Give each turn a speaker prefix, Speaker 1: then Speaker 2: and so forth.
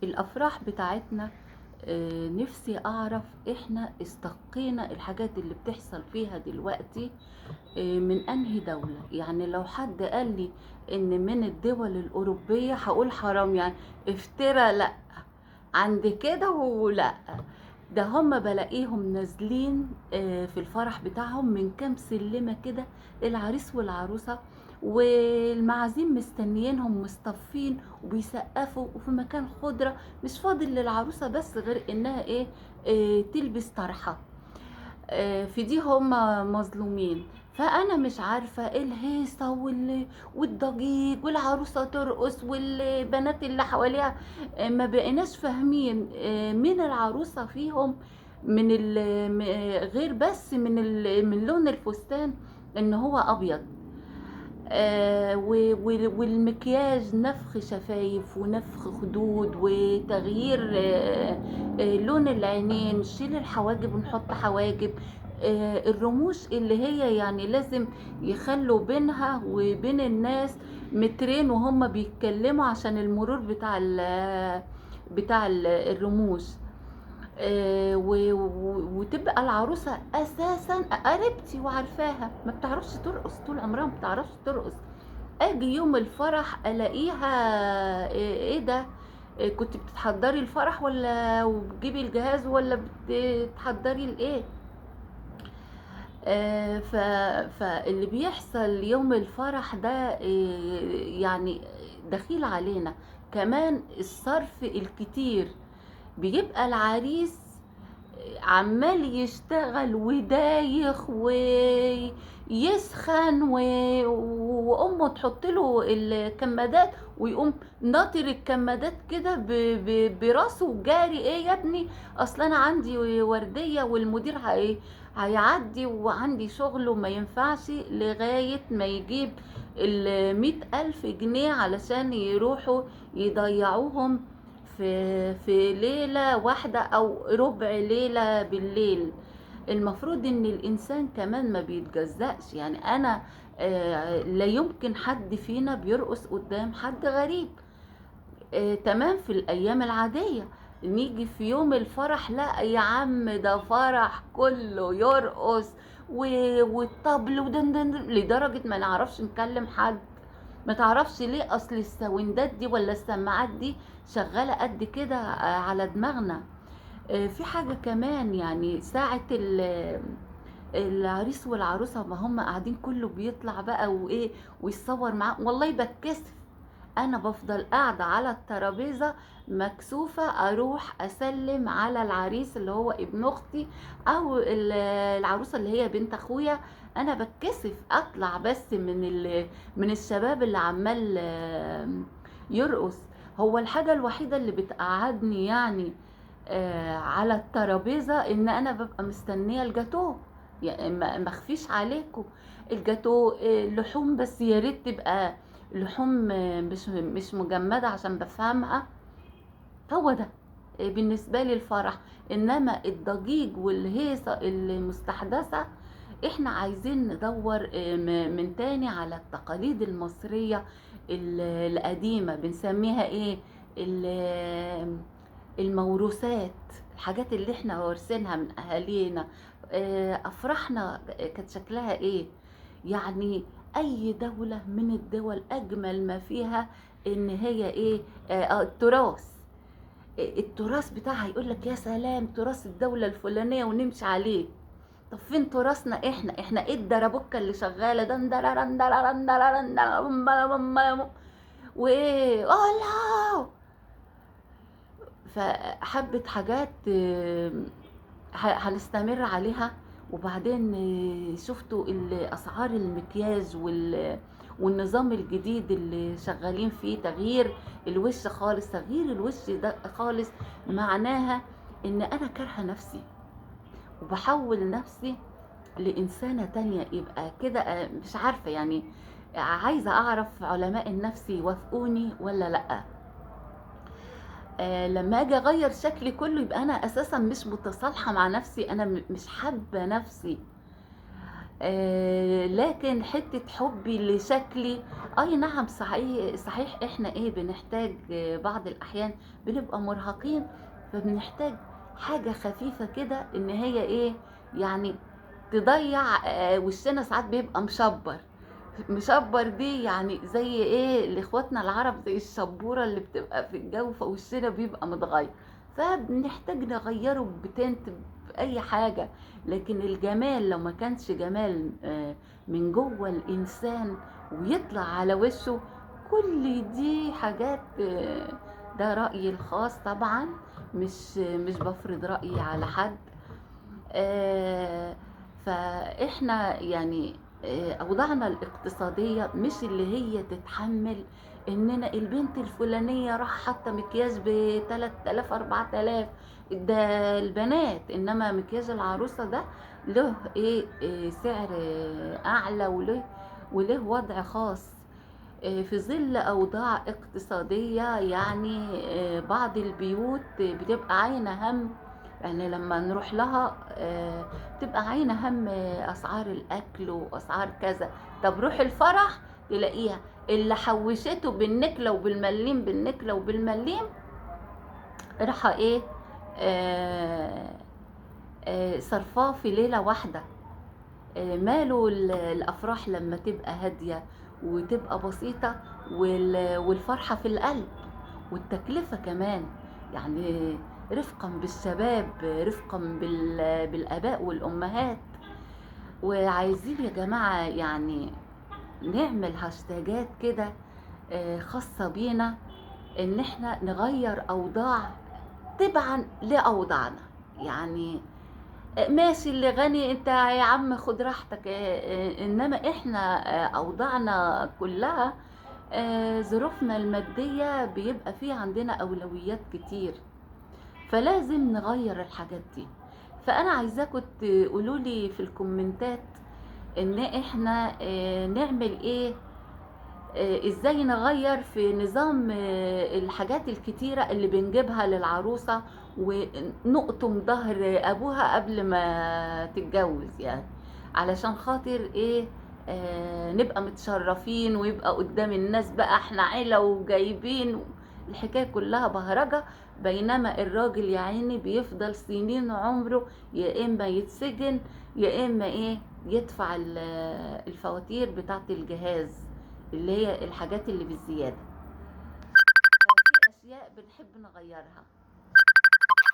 Speaker 1: الافراح بتاعتنا، نفسي اعرف احنا استقينا الحاجات اللي بتحصل فيها دلوقتي من انهي دولة. يعني لو حد قال لي ان من الدول الاوروبية هقول حرام، يعني افترى، لا عند كده ولا ده. هم بلاقيهم نازلين في الفرح بتاعهم من كام سلمة كده، العريس والعروسة والمعازيم مستنيينهم مصطفين وبيسقفوا، وفي مكان خضرة مش فاضل للعروسة بس غير انها ايه، تلبس طرحة. في دي هم مظلومين. فانا مش عارفه ايه الهيصه والضجيج والعروسه ترقص والبنات اللي حواليها، ما بقيناش فاهمين مين العروسة فيهم من غير بس من لون الفستان ان هو ابيض، والمكياج نفخ شفايف ونفخ خدود وتغيير لون العينين، شيل الحواجب ونحط حواجب، الرموش اللي هي يعني لازم يخلوا بينها وبين الناس مترين وهم بيتكلموا عشان المرور بتاع الرموش. وتبقى العروسة أساسا قريبتي وعارفاها ما بتعرفش ترقص، طول عمرها ما بتعرفش ترقص. اجي يوم الفرح الاقيها ايه ده، كنت بتحضري الفرح ولا وبتجيبي الجهاز ولا بتحضري الايه؟ فاللي بيحصل يوم الفرح ده يعني دخيل علينا. كمان الصرف الكتير، بيبقى العريس عمال يشتغل ودايخ ويسخن وامه تحط له الكمادات ويقوم ناطر الكمادات كده براسه وجاري، ايه يا ابني اصل انا عندي وردية والمدير هيعدي وعندي شغل وما ينفعش، لغاية ما يجيب 100,000 جنيه علشان يروحوا يضيعوهم في ليلة واحدة أو ربع ليلة بالليل. المفروض إن الإنسان كمان ما بيتجزأش، يعني أنا لا يمكن حد فينا بيرقص قدام حد غريب، تمام في الأيام العادية. نيجي في يوم الفرح لا يا عم ده فرح كله يرقص والطبل ودن دن دن، لدرجة ما نعرفش نكلم حد، ما تعرفش ليه اصل الساوندات دي ولا السماعات دي شغالة قد كده على دماغنا. في حاجة كمان، يعني ساعة العريس والعروسة ما هم قاعدين كله بيطلع بقى وايه ويتصور معاه، والله بتكسف، انا بفضل قاعدة على الترابيزة مكسوفة اروح اسلم على العريس اللي هو ابن اختي او العروسة اللي هي بنت اخويا، انا بتكسف اطلع بس من الشباب اللي عمال يرقص. هو الحاجة الوحيدة اللي بتقعدني على الترابيزة ان انا ببقى مستنية الجاتوه، يعني ما اخفيش عليكم الجاتوه، لحوم، بس يا ريت تبقى لحوم مش مجمدة عشان بفهمها. هو ده بالنسبة لي الفرح. انما الضجيج والهيصة المستحدثة احنا عايزين ندور من تاني على التقاليد المصرية القديمة، بنسميها ايه، الموروثات، الحاجات اللي احنا وارثينها من اهالينا. افراحنا كانت شكلها ايه. يعني اي دولة من الدول اجمل ما فيها ان هي ايه، التراث، التراث بتاعها يقول لك يا سلام تراث الدولة الفلانية ونمشي عليه. طب فين تراثنا احنا؟ احنا ايه الدربكة اللي شغالة دن دررن دررن دررن دررن بلا بم بلا بم وايه الله. فحبة حاجات هنستمر عليها. وبعدين شفتوا اسعار المكياج والنظام الجديد اللي شغالين فيه، تغيير الوش خالص. تغيير الوش ده خالص معناها ان انا كارهه نفسي وبحول نفسي لإنسانة تانية، يبقى كده مش عارفة، يعني عايزة أعرف علماء النفس يوافقوني ولا لأ. لما أجي أغير شكلي كله يبقى أنا أساسا مش متصالحة مع نفسي، أنا مش حابة نفسي. لكن حتة حبي لشكلي اي نعم صحيح صحيح، احنا ايه بنحتاج بعض الاحيان بنبقى مرهقين، فبنحتاج حاجة خفيفة كده ان هي ايه يعني تضيع وشنا. ساعات بيبقى مشبر، مشبر دي يعني زي ايه لاخواتنا العرب زي الشبورة اللي بتبقى في الجو، فوشنا بيبقى متغير، فبنحتاج نغيره بتنت بأي حاجة. لكن الجمال لو ما كانش جمال من جوه الإنسان ويطلع على وشه، كل دي حاجات ده رأيي الخاص طبعا، مش بفرض رأيي على حد. فإحنا يعني أوضاعنا الاقتصادية مش اللي هي تتحمل إننا البنت الفلانية راح حاطة مكياج ب3000 4000، ده البنات، إنما مكياج العروسة ده له إيه سعر أعلى وله وضع خاص. في ظل أوضاع اقتصادية يعني بعض البيوت بتبقى عاينة هم، يعني لما نروح لها بتبقى عاينة هم أسعار الأكل وأسعار كذا. طب روح الفرح تلاقيها اللي حوشته بالنكلة وبالمليم، بالنكلة وبالمليم، راح إيه صرفاه في ليلة واحدة. ماله الأفراح لما تبقى هادية وتبقى بسيطة والفرحة في القلب، والتكلفة كمان يعني رفقا بالشباب، رفقا بالآباء والأمهات. وعايزين يا جماعة يعني نعمل هاشتاجات كده خاصة بينا، إن إحنا نغير أوضاع تبعا لأوضاعنا. يعني ماشي اللي غني انت يا عم خد راحتك، انما احنا اوضاعنا كلها ظروفنا المادية بيبقى في عندنا اولويات كتير، فلازم نغير الحاجات دي. فانا عايزاكم تقولوا لي في الكومنتات ان احنا نعمل ايه، ازاي نغير في نظام الحاجات الكتيرة اللي بنجيبها للعروسة ونقطم ظهر ابوها قبل ما تتجوز، يعني علشان خاطر ايه نبقى متشرفين ويبقى قدام الناس بقى احنا عيلة وجايبين الحكاية كلها بهرجة. بينما الراجل يا عيني بيفضل سنين عمره يا اما يتسجن يا اما ايه يدفع الفواتير بتاعت الجهاز اللي هي الحاجات اللي بالزيادة. ففي أشياء بنحب نغيرها.